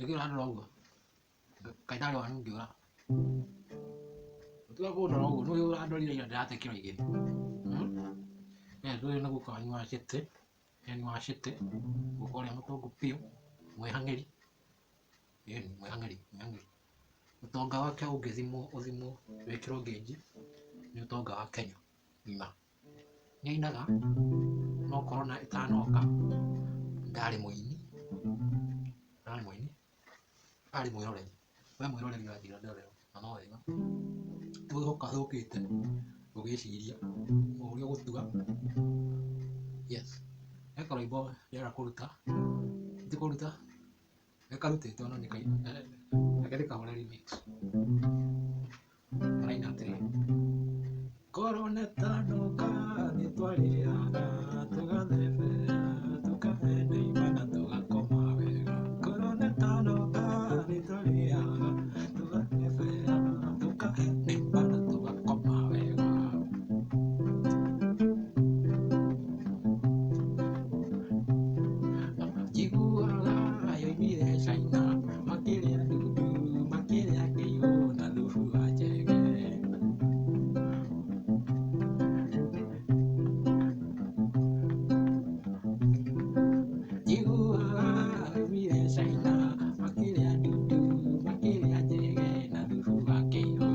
Nĩkĩ ũrandora ũguo? Kaĩ ndarĩ wanyu ngĩũra? Tiga kũndora ũguo, nĩũĩ ũrandorire ira ndĩrate kiro 2. Ũyũ nĩ guka wanyu wa cĩtĩ, Ken wa cĩtĩ, guka ũrĩa mũtongu biũ, mwĩhang'ĩri, ĩni mwĩhang'ĩri, mwĩhang'ĩri. Ũtonga wake ũngĩthimwo ũthimwo wĩkĩrwo ngĩnji, nĩ ũtonga wa Kenya ng'ima. Nĩ ainaga, no corona ĩtanoka ndarĩ mũini, ndarĩ mũini, arĩ mwĩroreri. We mwĩroreri ũranjĩra ndorerwo na no wega. Nĩ gũka yũkĩte ũgĩciria ũrĩa ũgũtua. Yes. He karwĩmbo ndĩrenda kũruta, ti kũruta, nĩ karutĩtwo no reke ndĩkahũre remix. Karaina atĩrĩrĩ. Corona ĩtanoka nĩ twarĩaga tũgathebea tũkahe na tũgakoma wega. Corona ĩtanoka nĩ twarĩaga tũgathebea tũkahe na tũgakoma wega. Njiguaga yoimire China makĩrĩa ndundu makĩrĩa kĩihũ na thubu wa njege. Njiguaga yoimire China makĩrĩa ndundu makĩrĩa njege na thubu wa kĩihũ.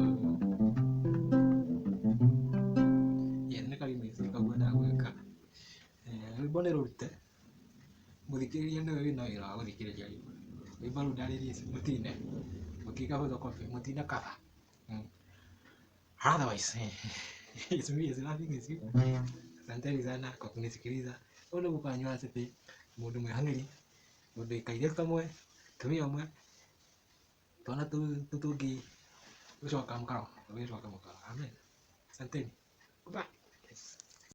Yes, nĩ karemix kau ngwendaga gwĩka. Rwĩmbo nĩ rũrute, mũthikĩrĩria nĩwe wĩna wĩra wa gũthikĩrĩria rĩu. Rwĩmbo rũu nda release mũtine, mũtiĩka photocopy, mũtine cover. Otherwise, it's me is laughing is you. Asanteni sana kwa kunisikiliza. Ũyũ nĩ guka wanyu wa cĩtĩ, mũndũ mwĩhang'ĩri, mũndũ wĩ kairĩtu kamwe, mũtumia ũmwe, twana tũngĩ gũcoka mũkaro, tũgĩcoka mũkaro. Amen. Asanteni. Goodbye. Yes.